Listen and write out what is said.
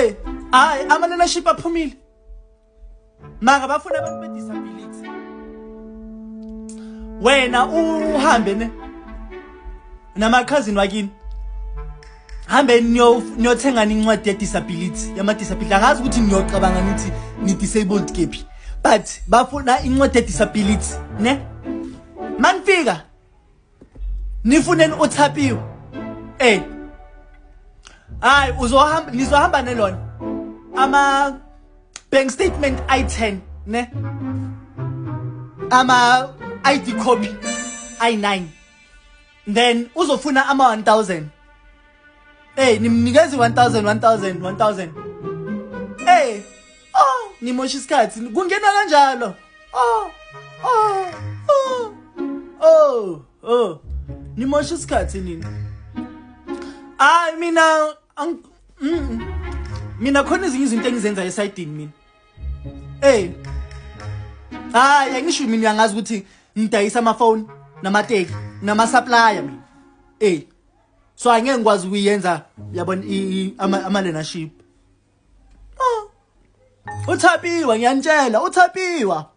Hey, hayi, ama-learnership aphumile, maka bafuna abantu be-disability. Wena uhambe ne namakhazini wakini, hambe niyothenga incwadi ye-disability, yama-disability. Angazi ukuthi niyocabanga nithi ni-disabled kephi, but bafuna incwadi ye-disability ne. Manifika nifuneni uthapiwe. Hayi, uzohamba, nizohamba nelona ama bank statement i10 ne, ama ID copy i9, then uzofuna ama 1000. Nimnikeza 1000, 1000, 1000. Oh, nimosha isikhathi, kungena kanjalo. Oh, nimosha isikhathi nini. Hayi, mina mina khona ezinye izinto engizenza esayidini mina. Hayi, angisho mina, uyangazi ukuthi ngidayisa amafoni namateki nama-supplier mina. So angeke ngikwazi ukuyenza, yabona, ama-learnership. Oh, uthapiwa, ngiyanitshela, uthapiwa.